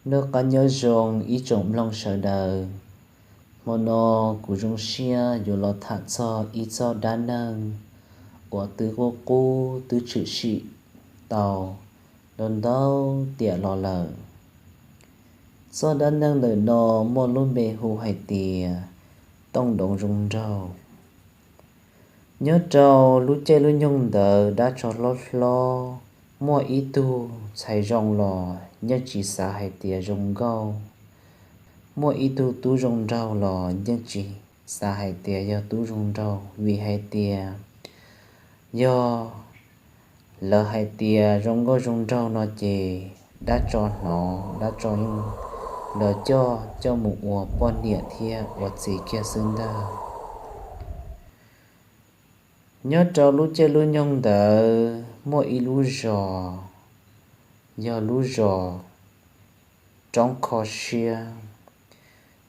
Noj qab nyob zoo ib tsoom mloog sawv daws. Hmo no kuv zoo siab yuav los tham txog ib txoj dab neeg uas twb qub qub twb tshwm sim tau ntau ntau tiam los lawm. Txoj dab neeg ntawm no muaj lub npe hu hais tias Tooj Doov Zoo Nraug. Nyob rau lub caij lub nyoog ntawd dab tsov hlob hlob, muaj ib tug ntxhais zoo los yeej tsis xav hais tias zoo nkauj, muaj ib tug tub zoo nraug los yeej tsis xav hais tias yog tub zoo nraug, vim hais tias yog lawv hais tias zoo nkauj zoo nraug no ces dab tsov hnov dab tsov yeej los coj coj mus ua poj niam thiab ua txiv kiag xwb ntag. Nyob rau lub caij lub nyoog ntawd muaj ib lub zos, yog lub zos Roob Kho Siab.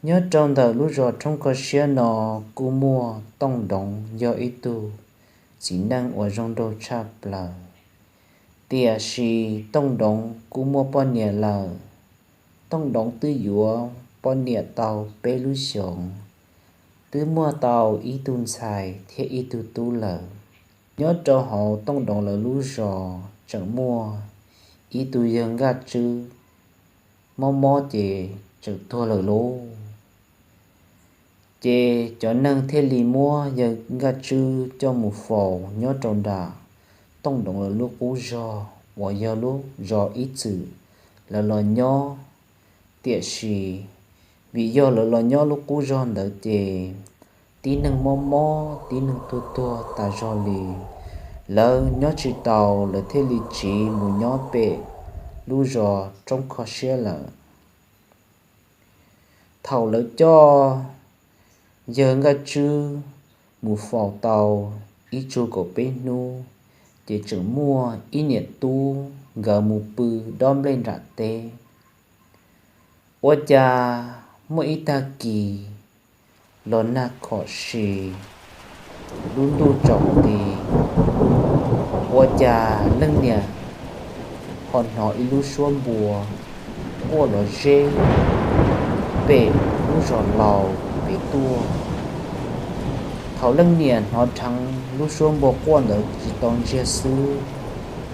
Nyob rau ntawm lub zos Roob Kho Siab no kuj muaj Tooj Doov yog ib tug txiv neej uas zoo nraug tshaj plaws. Tiam sis Tooj Doov kuj muaj poj niam lawm. Tooj Doov twb yuav poj niam tau peb lub xyoos, twb muaj tau ib tug ntxhais thiab ib tug tub lawm. Nyob rau hauv Tooj Doov lawv lub zos tseem muaj ib tug yawg Nkaj Tswb mob mob ces tseem tuag lawm lauj. Ces cov neeg thiaj li muab yawg Nkaj Tswb coj mus faus nyob rau nram Tooj Doov lawv lub qub zos uas yog lub zos ib txwm lawv los nyob. Tiam sis vim yog lawv los nyob lub qub zos ntawd ces tib neeg mob mob tib neeg tuag tuag tas zog li, lawv nyob tsis tau, lawv thiaj li tsiv mus nyob pem lub zos Roob Kho Siab lawm. Thaum lawv coj yawg Nkaj Tswb mus faus tau ib tsug kaum peb hnub, ces tseem muaj ib niam tub nkawd mus pw dob nplej nram teb. Ua cas muaj ib tag kis los nag khom si, lub ntuj tsaus nti, ua cas leej niam ho hnov ib lub suab npua quaj los zeb pem lub zos laus pem tuaj. Thaum leej niam hnov dheev lub suab npua quaj ntawd tsis tau ntsiag xwb,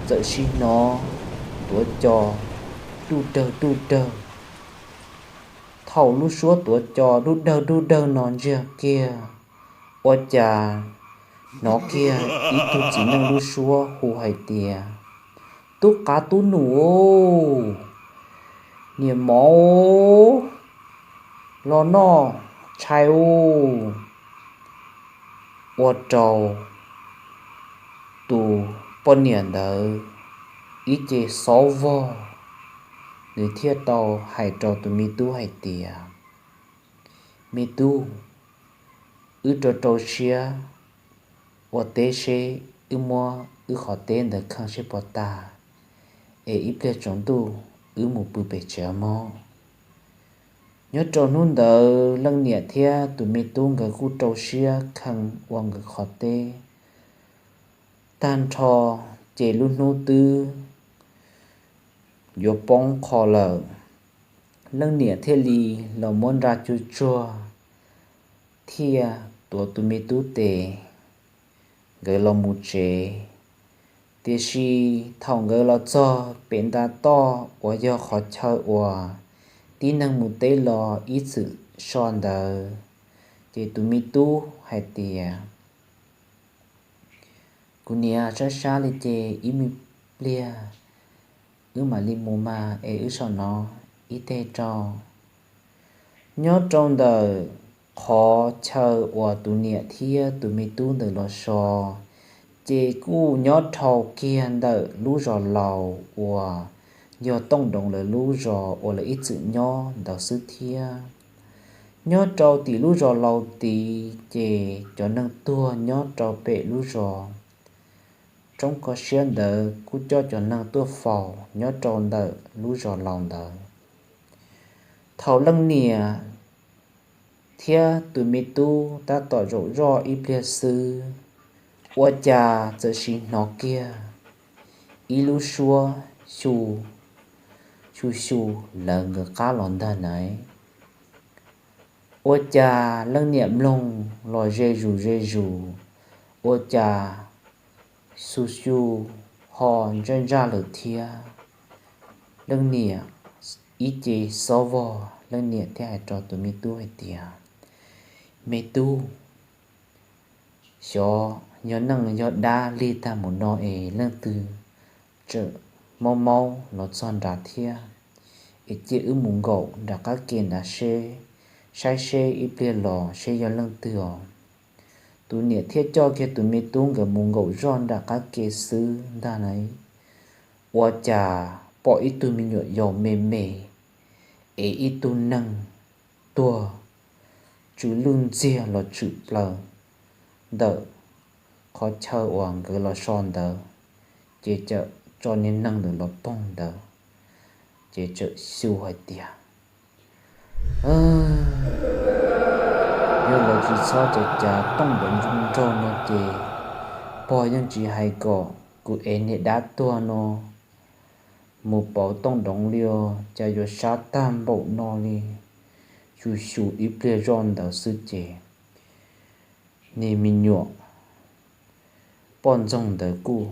txawm sim hnov tuav co duj dawg duj dawg. Thaum lub suab tuav co duj dawg duj dawg no ntsiag kiag, ua cas hnov kiag ib tug txiv neej lub suab hu hais tias, Tub qav tub num, niam mauv, los noj tshais ub. Ua rau tus poj niam ntawd ib ce xov vog, nws thiaj tau hais rau tus me tub hais tias, Me tub, wb rau rau siab ua teb seb, wb muab wb qhov teb ntawd kheej seb puas tag, es ib pliag tsaus ntuj wb mus pw pem tsev mog. Nyob rau hnub ntawd leej niam thiab tus me tub nkawd kuj rau siab kheej ua nkawd qhov teb tag nrho, ces lub hnub twb yuav poob qho lawm. Leej niam thiaj li los muab nra cug tsuag thiaj tuav tus me tub tes, nkawd los mus tsev. Tiam sis thaum nkawd los txog pem nta toj uas yog qhov chaw uas tib neeg mus teb los ib txwm so ntawd, ces tus me tub hais tias, Kuv niam, sab sab li ces ib me pliag wb mam li mus mas es wb so no ib teg rau. Nyob rau ntawm qhov chaw uas tus niam thiab tus me tub ntawd los so, ces kuj nyob dhau kiag ntawm lub zos laus uas yog Tooj Doov lawv lub zos uas lawv ib txwm nyob ntawd xwb thiab. Nyob rau tim lub zos laus tid ces cov neeg tuag nyob rau pem lub zos Roob Kho Siab ntawd kuj coj cov neeg tuaj faus nyob rau ntawm lub zos laus ntawd. Thaum leej niam thiab tus me tub tab tom zaum zoj ib pliag xwb, ua cas txawm sim hnov kiag ib lub suab xyu xyu xyu lawv nkawd qab los ntag nais. Ua cas leej niam mloog los ze zus ze zus, ua cas xyu xyu ho ntsaj ntsaj lawm thiab. Leej niam ib ce xob vog, leej niam thiaj hais rau tus me tub hais tias, Me tub, xyov yog neeg yog dab lig tag mus no es leej twg tseem maub maub los txog nrad thiab, es cia wb mus nkaum nram qab ke nrad seb, saib seb ib pliag los seb yog leej twg os. Tus niam thiaj coj kiag tus me tub nkawd mus nkaum zoj nram qab ke xwb ntag na, ua cas pom ib tug me nyuam yaus me me es ib tug neeg tuag tsw lwj ntxiag los tshwm plaws ntawm qhov chaw uas nkawd los so ntawd, ces txawm tso niag neeg ntawd los poog ntawd, ces txawm xyu hais tias, Yog lawv tsis txhob cov cav tooj nrov nroo no ces pog yeej tsis hais kom kuv ev niag dab tuag no mus pauv tooj nroov li os, cas yuav sab tag npaum no li. Xyu xyu ib pliag zoj ntawd xwb ces niag me nyuam poj ntxoog ntawd kuj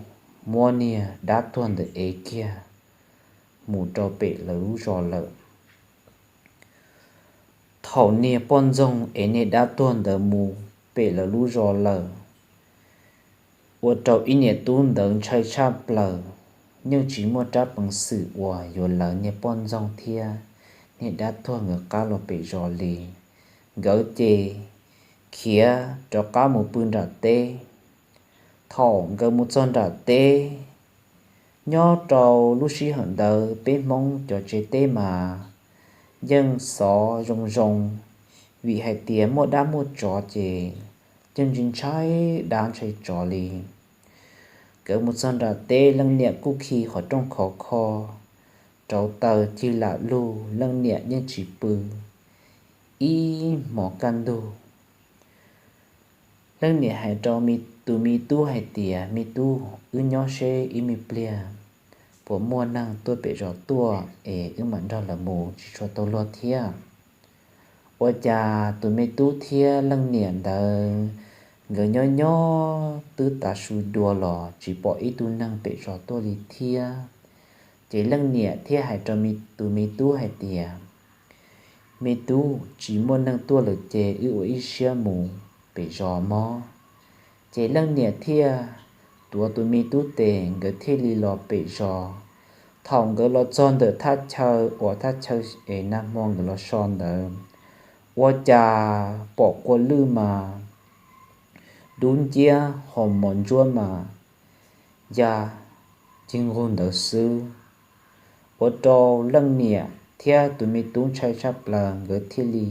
muab niag dab tuag ntawd ev kiag mus rau pem lawv lub zos lawm. Thaum niag poj ntxoog ev niag dab tuag ntawd mus pem lawv lub zos lawm, ua rau ib niam tub ntawd ntshai tshaj plaws, yeej tsis muaj rab peev xwm uas yuav lawv niag poj ntxoog thiab niag dab tuag nkawd qab los pem zos li. Nkawd ces khiav rov qab mus pw nram teb. Thaum nkawd mus txog nram teb, nyob rau lub sij hawm ntawd peb Hmoob cov tsev teb mas yeej xov zoo zoo, vim hais tias muaj dab muaj tsov ces yeej tsis ntshai dab ntshai tsov li. Nkawd mus txog nram teb, leej niam kuj khi qhov rooj khov kho, rauv taws cig lam lug, leej niam yeej tsis pw ib hmos kaj ntug. Leej niam hais rau tus me tub hais tias, Me tub, wb nyob seb ib me pliag puas muaj neeg tuaj pem zos tuaj es wb mam nrog lawv mus, tsis tshua tau luag thiab. Ua cas tus me tub thiab leej niam ntawd nkawd nyob nyob twb tav su dua los tsis pom ib tug neeg pem zos tuaj li thiab. Ces leej niam thiaj hais rau tus me tub hais tias, Me tub, tsis muaj neeg tuaj lawm ces wb ua ib siab mus pem zos mog. Ces leej niam thiaj tuav tus me tub tes, nkawd thiaj li los pem zos. Thaum nkawd los txog ntawm thaj chaw uas thaj chaw es nag hmo nkawd los so ntawd, ua cas pom kua lwj mas dub nciab, ho mos ntsuab mas ya cig nqug ntawd xwb. Ua rau leej niam thiab tus me tub ntshai tshaj plaws, nkawd thiaj li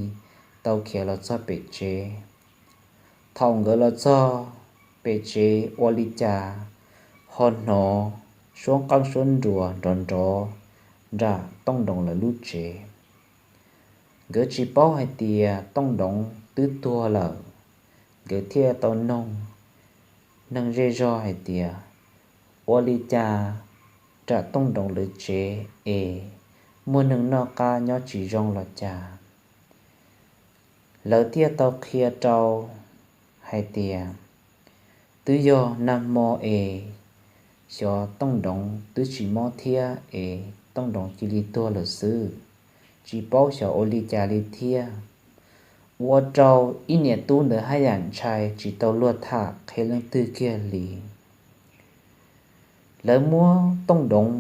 tau khiav los txog pem tsev. Thaum nkawd los txog pem tsev ua li cas ho hnov suab qeej suab nruas nrov nrov nram Tooj Nroov lawv lub tsev. Nkawd tsis paub hais tias Tooj Nroov twb tuag lawm, nkawd thiaj tau noog neeg zej zog hais tias, Ua li cas nram Tooj Nroov lawv tsev es muaj neeg noj qab nyob tsis zoo los cas? Lawv thiaj tau qhia rau hais tias, Twb yog nag hmo es xyov Tooj Nroov twb tsis mob thiab es Tooj Nroov cia li tuag lawm xwb, tsis paub xyov ua li cas li thiab. Ua rau ib niam tub ntawd haj yam ntshai tsis tau luag tham qhia leej twg kiag li. Lawv muab Tooj Nroov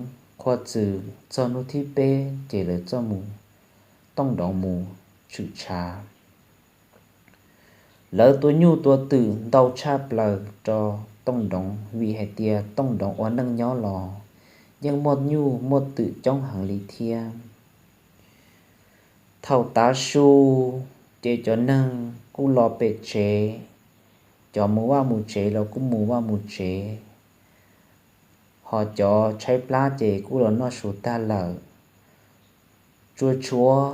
qhua txws txog hnub thib peb ces lawv txawm mus, Tooj Nroov mus tshwm tshav. Lawv tua nyuj tua twm ntau tshaj plaws rau Tooj Nroov vim hais tias Tooj Nroov ua neej nyob los yeej muaj nyuj muaj twm coob heev li thiab. Thaum tav su ces cov neeg kuj los pem tsev, cov mus vaj mus tsev los kuj mus vaj mus tsev, ho cov tshaib plab ces kuj los noj su tag lawm. Tsuas tshuav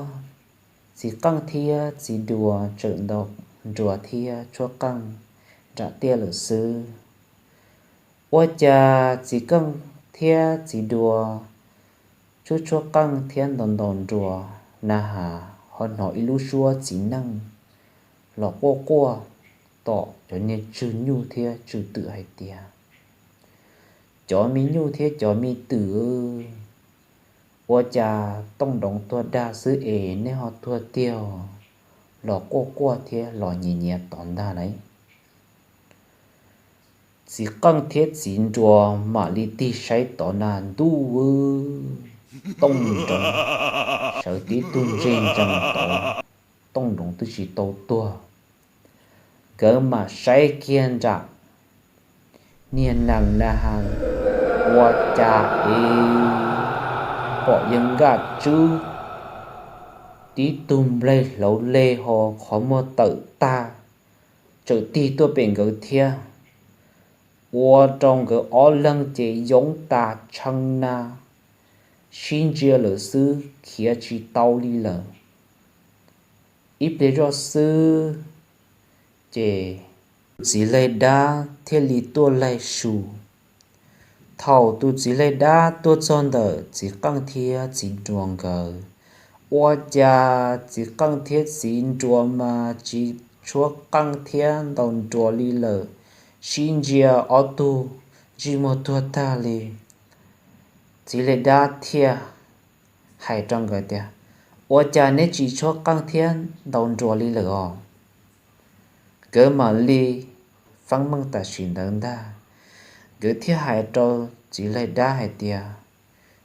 txiv qeej thiab txiv duas tseem ntaus nruas thiab tshuab qeej nram tiaj lawm xwb. Ua cas txiv qeej thiab txiv duas tshuab tshuab qeej thiab ntaus ntaus nruas na has, ho hnov ib lub suab txiv neej los quaj quaj tom cov niag tswg nyuj thiab tswg twm hais tias, Cov me nyuj thiab cov me twm, ua cas tooj doov tuag dag xwb es nej ho tuag tiag los quaj quaj thiab los nyiav nyiav tod ntag lauj? Txiv qeej thiab txiv nruas mam li tig saib tod na ntuj, tooj doov sawv tib tug ntseg ntsees tod, tooj doov twb tsis tau tuag. Nkawd mam saib kiag nram niag nees na has, ua cas es pom yawg Nkaj Tswb tib tug nplaig hlauv leg ho qhov muag tawm tag, txawm tig tuaj pem nkawd thiab. Ua rau nkawd ob leeg ces yoob tas tshee na, sib ntsia lawm xwb khiav tsis tau li lawm. Ib pliag zoj xwb ces tus txiv laig dab thiaj li tuaj laig su. Thaum tus txiv laig dab tuaj txog ntawm txiv qeej thiab txiv nruas nkawd, ua cas txiv qeej thiab txiv nruas mas tsis tshuab qeej thiab ntaus nruas li lawm, sib ntsia ob tug ntsej muag tuag tag li. Txiv laig dab thiaj hais rau nkawd tias, Ua cas neb tsis tshuab qeej thiab ntaus nruas li lawm os? Nkawd mam li feeb meej tam sim ntawd ntag, nkawd thiaj hais rau txiv laig dab hais tias,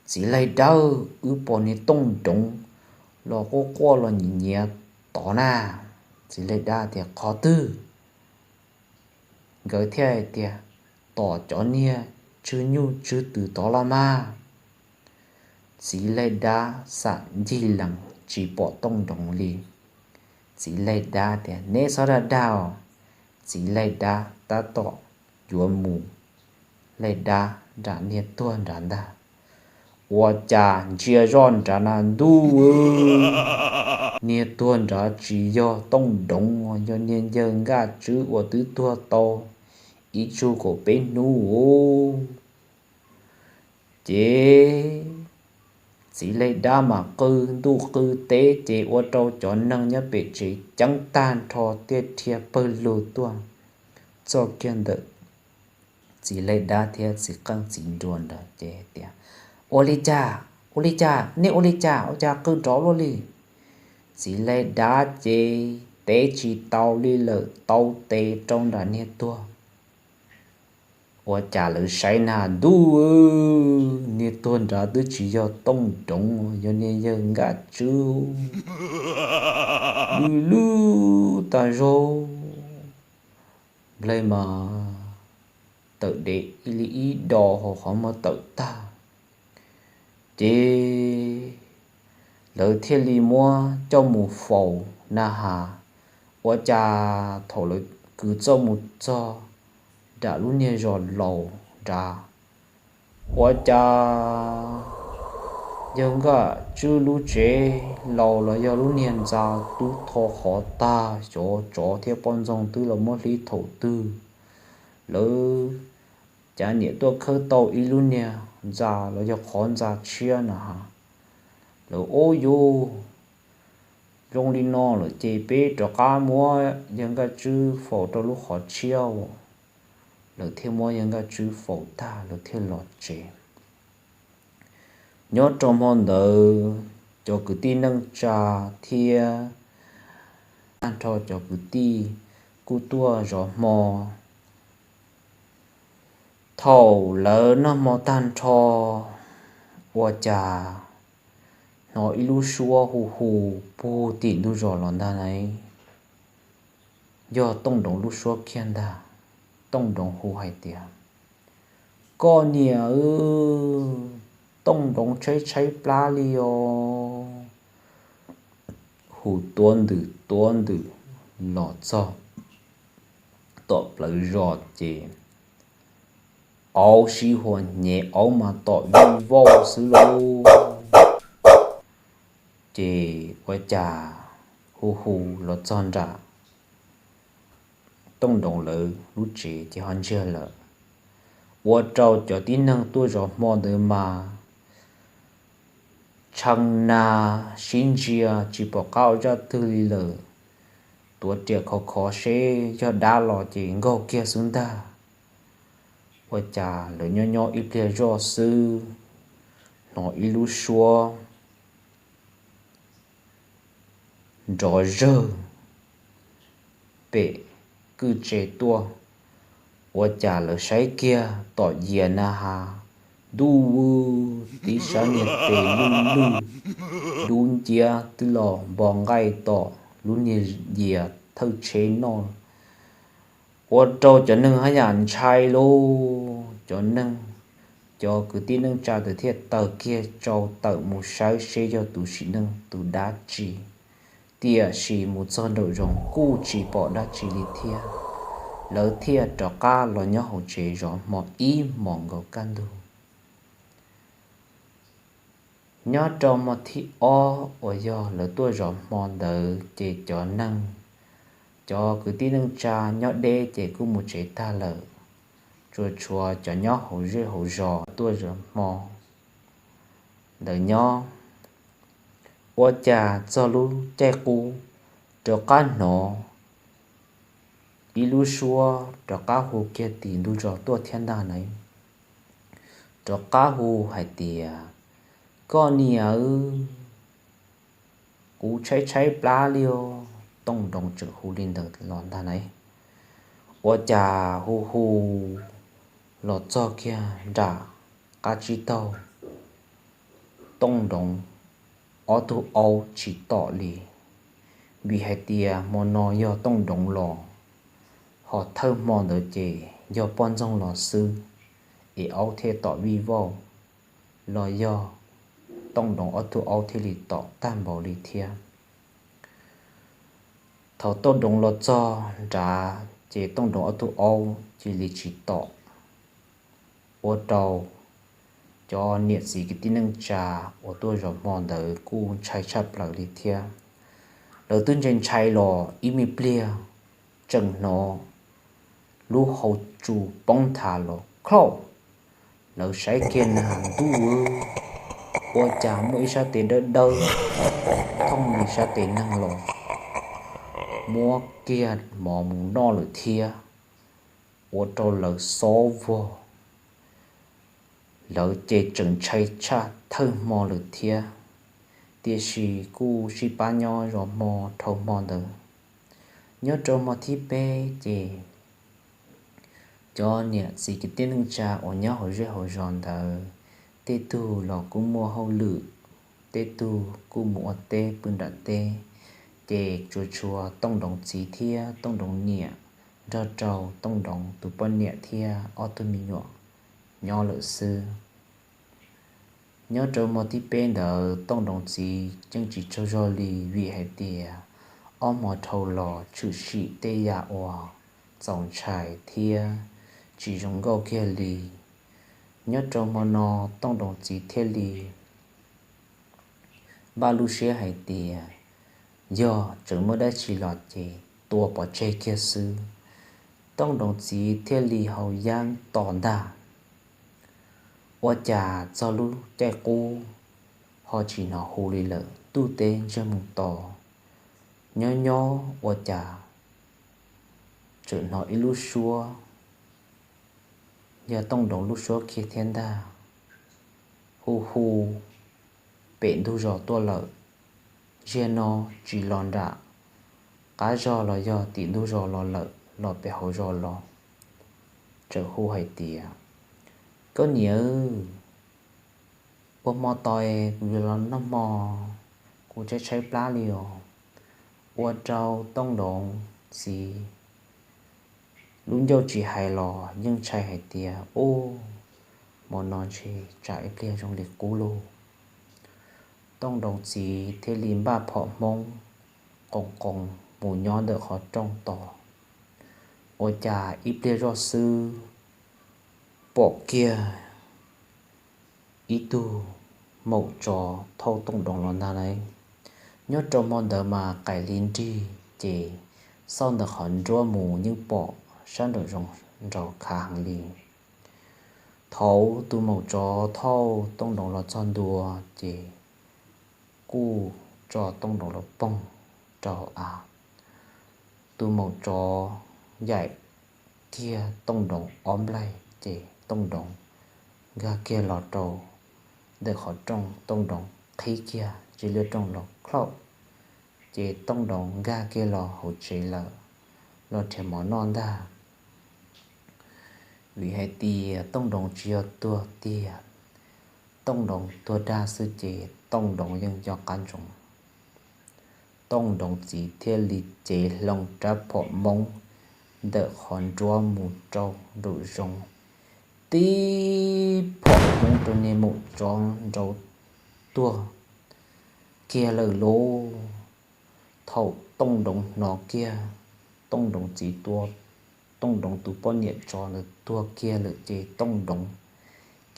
Txiv laig dab, wb pom niag tooj doov los quaj quaj los nyiav nyiav tod na. Txiv laig dab tias, Qhov twg? Nkawd thiaj hais tias, Tom cov niag tswg nyuj tswg twm tod los mas. Txiv laig dab xam ncig lees tsis pom tooj doov li. Txiv laig dab tias, Neb txhob dag dag os. Txiv laig dab tab tom yuav mus laig dab nram niag tuag nrad ntag. Ua cas ntsia zoj nrad na ntuj, niag tuag nrad tsis yog tooj doov, yog niag yawg Nkaj Tswb uas twb tuag tau ib tsug kaum peb hnub. Ces txiv laig dab mas qw ntuj qw teb ces ua rau cov neeg nyob pem tsev ceeb tag nrho thiaj dhia pawg lug tuaj txog kiag ntawm txiv laig dab thiab txiv qeej txiv nruas ntawd ces tias, Ua li cas? Ua li cas? Nej ua li cas ua cas qw nrov luaj li? Txiv laig dab ces teb tsis tau li lawm, tau tes rau nram niag tuag. Ua cas lawv saib na ntuj, niag tuag nrad twb tsis yog tooj doov, yog niag yawg Nkaj Tswb, lwj lwj tag zog, nplaig mas tawm dev ib li ib do hauv qhov muag tawm tag. Ces lawv thiaj li muab coj mus faus na has. Ua cas thaum lawv kwv coj mus txog nram lub niag zos laus nrad, ua cas yawg Nkaj Tswb lub tsev laus los yog lub niag ntxa twb tho qhov tag, xyov tsov thiab poj ntxoog twb los muab hlib thaum twg. Lawv cav niam tuaj khawb tau ib lub niag ntxa los yog qhov ntxa tshiab na has. Lawv, Ub yus, zoo li no lawm ces peb rov qab muab yawg Nkaj Tswb faus rau lub qhov tshiab. Lawv thiaj muab yawg Nkaj Tswb faus tag lawv thiaj los tsev. Nyob rau hmo ntawd cov kwv tij neej tsa thiab tag nrho cov kwv tij kuj tuaj zov hmo. Thaum lawv noj hmo tag nrho, ua cas hnov ib lub suab hu hu puag tim ntug zos los ntag na. Yog Tooj Doov lub suab kiag ntag. Tooj Doov hu hais tias, Koj niam, Tooj Doov tshaib tshaib plab li os. Hu tuab ntws tuab ntws los txog tom plawv zos ces auv sib huas hnyev, auv mas tom vij vauj xwb lauj. Ces ua cas hu hu los txog nram Tooj Doov lawv lub tsev ces ho ntsiag lawm. Ua rau cov tib neeg tuaj zov hmo ntawd mas tshee na, sib ntsia tsis pom qab ua zaj twg li lawm. Tuav riam khov khov seb yog dab los ces nkaug kiag xwb ntag. Ua cas lawv nyob nyob ib pliag zoj xwb, hnov ib lub suab nrov zawg pem kwj tse tuaj. Ua cas lawv saib kiag tom yias na has, ntuj, tib sab niag tes lwj lwj dub nciab twb los npo nqaij tom lub niag yias thawj tsheb noj. Ua rau cov neeg haj yam ntshai lauj. Cov neeg, cov kwv tij neej tsa ntawd thiaj taws kiag tsau tawm mus saib seb yog tus sim neej tus dab tsi. Tiam sis mus txog nraum zoov kuj tsis pom dab tsi li thiab. Lawv thiaj rov qab los nyob hauv tsev zov hmo ib hmos nkaus kaj ntug. Nyob rau hmo thib ob uas yog lawv tuaj zov hmo ntawd ces cov neeg, cov kwv tij neej tsa nyob deb ces kuj mus tsev tag lawm, tsuas tshuav cov nyob hauv zej hauv zos tuaj zov hmo ntawd nyob. Ua cas txog lub caij qub rov qab hnov ib lub suab rov qab hu kiag tim ntug zos tuaj thiab ntag na. Rov qab hu hais tias, koj niam, kuv tshaib tshaib plab li os. Tooj Nroov tseem hu li ntawd los ntag na. Ua cas hu hu los txog kiag nram qab tsib taug, Tooj Nroov ob tug aub tsis tom li, vim hais tias hmo no yog Tooj Nroov los, ho thawj hmo ntawd ces yog poj ntxoog los xwb, es aub thiaj tom vij vauj, los yog Tooj Nroov ob tug aub thiaj li tom tag npaum li thiab. Thaum Tooj Nroov los txog nrad ces Tooj Nroov ob tug aub cia li tsis tom. Ua rau cov niam txiv kwv tij neej tsa uas tuaj zov hmo ntawd kuj ntshai tshaj plaws li thiab. Lawv twb ntshai ntshai los ib me pliag, tseem hnov lub hau tsu poob nthav los khaub. Lawv saib kiag na, ntuj, ua cas muaj ib sab tes dawb dawb thooj li sab tes neeg los, muab kiag mov mus noj lawm thiab. Ua rau lawv xob vog, lawv ces tseem ntshai tshaj thawj hmo lawm thiab. Tiam sis kuj sib pab nyob zov hmo dhau hmo ntawd. Nyob rau hmo thib peb ces cov niam txiv kwv tij neej tsa uas nyob hauv zej hauv zos ntawd, tej tug los kuj muaj hauj lwm, tej tug kuj mus ua teb pw nram teb, ces tsuas tshuav Tooj Nroov txiv thiab Tooj Nroov niam nrog rau Tooj Nroov tus poj niam thiab ob tug me nyuam nyob lawm xwb. Nyob rau hmo thib peb ntawd Tooj Nroov txiv yeej tsis tsaug zog li, vim hais tias ob hmo dhau los tshwm sim tej yam uas txaus ntshai thiab tsis zoo nkauj kiag li. Nyob rau hmo no Tooj Nroov txiv thiaj li npaj lub siab hais tias yog tseem muaj dab tsi los ces tua pov tseg kiag xwb. Tooj Nroov txiv thiaj li haus yeeb to ntag. Ua cas txog lub caij qub ho tsis hnov hu li lawm, ntuj teb ntsiag mus to. Nyob nyob ua cas tseem hnov ib lub suab, yog Tooj Nroov lub suab kiag thiab ntag, hu hu pem ntug zos tuaj lawm. Ziag no tsis los nram qab zos los yog tim ntug zos los lawm, los pem hauv zos los. Tseem hu hais tias, koj niam, ua hmo tos es kuv yuav los noj hmo, kuv tshaib tshaib plab li os. Ua rau Tooj Nroov txiv lub ncauj tsis hais los yeej ntshai hais tias, ub, hmo no ntshe tsam ib pliag zoo li qub lauj. Tooj Nroov txiv thiaj li npaj phom Hmoob qoos qoos mus nyob ntawm qhov rooj tos. Ua cas ib pliag zoj xwb pom kiag ib tug maum tsov thauj Tooj Nroov los ntag lauj. Nyob rau hmo ntawd mas qaim hli nrig ces xauj ntawm qhov nruab mus yeej pom sab nraum zoov nraug khav heev li. Thaum tus maum tsov thauj Tooj Nroov los txog ntua ces kuj tso Tooj Doov los poog rau av. Tus maum tsov yaim kiag Tooj Doov ob nplaig ces Tooj Doov nkag kiag los rau ntawm qhov rooj, Tooj Doov qhib kiag tsiv liab rooj los khaum, ces Tooj Doov nkag kiag los hauv tsev lawm, los nrhiav mov noj ntag. Vim hais tias Tooj Doov tsis yog tuag tiag, Tooj Doov tuag dag xwb ces Tooj Doov yeej nco qab ntsoov. Tooj Doov txiv thiaj li cev hlo rab phom hmoob ntawm qhov nruab mus rau nraum zoov, tib phom hmoob rau niag maum tsov nraud tuag kiag lawm lauj. Thaum Tooj Doov hnov kiag Tooj Doov txiv tua Tooj Doov tus poj niam tsov ntawd tuag kiag lawm ces Tooj Doov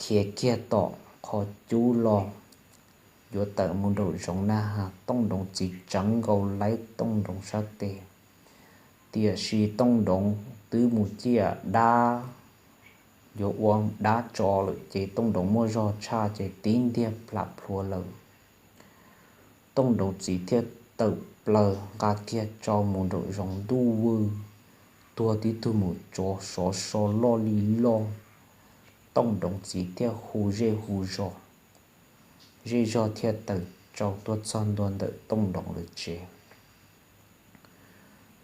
khiav kiag tom qhov cub los yuav tawm mus nraum zoov na has, Tooj Doov txiv tsawv nkaus laib Tooj Doov sab tes. Tiam sis Tooj Doov twb mus ciaj dab, yuav ua dab tso lawm ces Tooj Doov muaj zog tshaj ces tib ntiag plam plhuav lawm. Tooj Doov txiv thiaj tawm plaws nqa kiag tsau mus nraum zoov ntuj vwj, tuag tib tug maum tsov sov so loj li loj. Tooj Doov txiv thiaj hu zej hu zos, zej zog thiaj tawm tsau tuaj txog ntua ntawm Tooj Doov lawv tsev.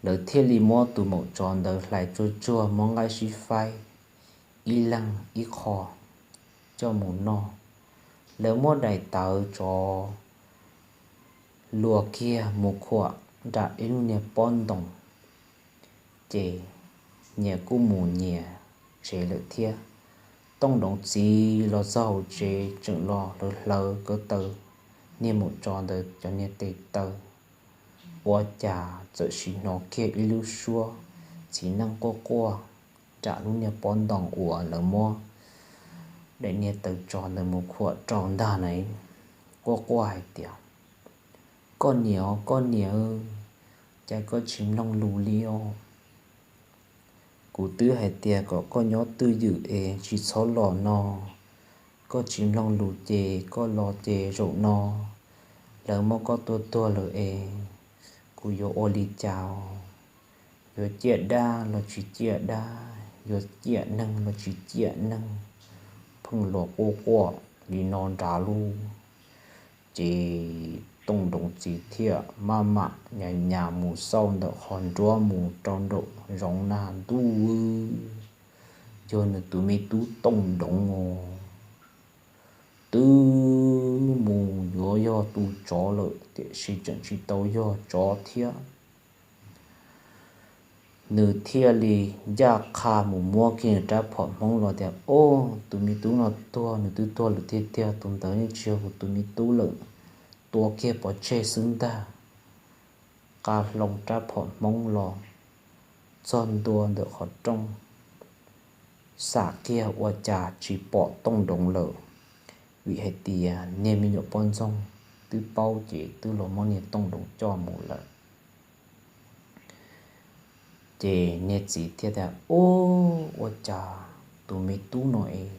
Lawv thiaj li muab tus maum tsov ntawd hlais tsuag tsuag muab nqaij sib faib ib leeg ib qho coj mus noj. Lawv muab daim tawv tsov luas kiag mus khuam nram ib lub niag pob ntoos, ces nyias kuj mus nyias tsev lawm thiab. Tooj Doov txiv los txog hauv tsev tseem los hlawv hlawv ko taw niag maum tsov ntawd cov niag tes taw, ua cas txawm sim hnov kiag ib lub suab txiv neej quaj quaj nram lub niag pob ntoos uas lawv muab daim niag tawv tsov ntawd mus khuam rau ntag na. Quaj quaj hais tias, Koj niam, koj niam, cas koj tsis mloog lus li os? Kuv twb hais tias kom koj nyob twj ywm es tsis txhob los no, koj tsis mloog lus ces koj los ces zaum no lawv muab koj tua tuag lawm es kuv yuav ua li cas? Yuav ciaj dab los tsis ciaj dab, yuav ciaj neeg los tsis ciaj neeg. Pheej los quaj quaj li no nrad lauj. Ces Tooj Doov txiv thiaj maj mam nyas nyas mus xauj ntawm qhov nruab mus rau nraum zoov na ntuj, yog nws tus me tub Tooj Doov os. Twb mus yuav yog tus tsov lawm tiam sis tseem tsis tau yog tsov thiab. Nws thiaj li ncaj qha mus muab kiag nws rab phom hmoob los tias, Ob, tus me tub no tuag, nws twb tuag lawm tiag tiag, tus ntawd yeej tsis yog kuv tus me tub lawm, tua kiag pov tseg xwb ntag. Nqa hlo rab phom hmoob los txog ntua ntawm qhov rooj, xam kiag ua cas tsis pom Tooj Doov lawm, vim hais tias niag me nyuam poj ntxoog twb paub ces twb los muab niag Tooj Doov coj mus lawm. Ces niag txiv thiaj tias, Ub, ua cas tus me tub no es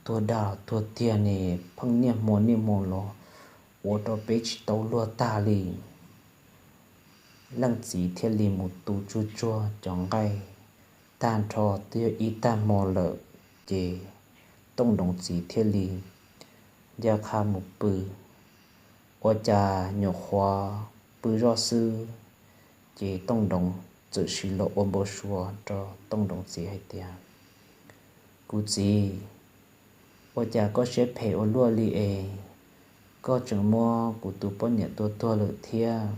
tuag dag tuag tiag ne, pheej niaj hmo niaj hmo los ua rau peb tsis tau luag tag li. Leej txiv thiaj li mus tu tsuag tsuag cov nqaij tag nrho twb yog ib tag hmo lawm, ces Tooj Doov txiv thiaj li ncaj qha mus pw. Ua cas nyuam qhuav pw zoj xwb, ces Tooj Doov txawm sim los ua npau suav rau Tooj Doov txiv hais tias, Kuv txiv, ua cas koj siab phem ua luaj li es koj tseem muab kuv tus poj niam tua tuag lawm thiab?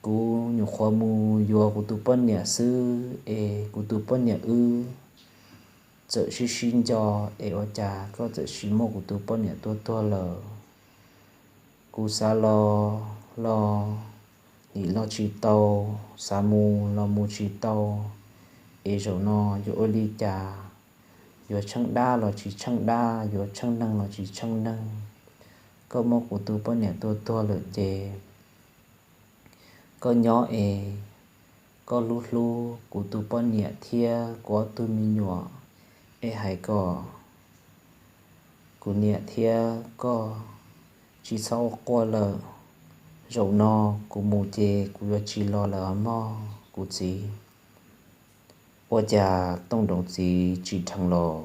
Kuv nyuam qhuav mus yuav kuv tus poj niam xwb es kuv tus poj niam wb txawm sib sib nco, es ua cas koj txawm sim muab kuv tus poj niam tua tuag lawm? Kuv xav los los nim los tsis tau, xav mus los mus tsis tau, es zaum no yuav ua li cas? Yuav tsheej dab los tsis tsheej dab, yuav tsheej neeg los tsis tsheej neeg. Koj muab kuv tus poj niam tua tuag lawm ces koj nyob es koj hlub hlub kuv tus poj niam thiab kuv ob tug me nyuam, es hais kom kuv niam thiab koj Tsis txhob ua quaj lawm, zaum no kuv mus ces kuv yuav tsis los lawm os mog kuv txiv. Ua cas Tooj Doov txiv tsim dheev los,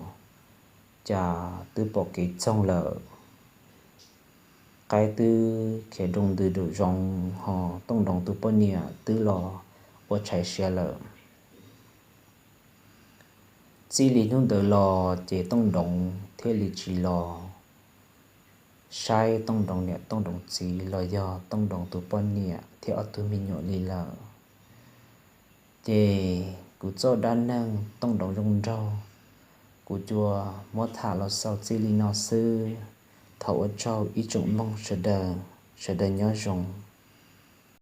cas twb pom kev txoog lawm. Qaib twb khiav doog ntws doog zoov hos Tooj Doov tus poj niam twb los ua tshais siav lawm. Txij li hnub ntawd los ces Tooj Doov thiaj li tsis los saib Tooj Doov niam Tooj Doov txiv los yog Tooj Doov tus poj niam thiab ob tug me nyuam li lawm. Ces kuv txoj dab neeg Tooj Doov zoo nraug, kuv cua muab tham los xaus txij li no xwb. Thov ua tsaug ib tsoom mloog sawv daws, sawv daws nyob zoo.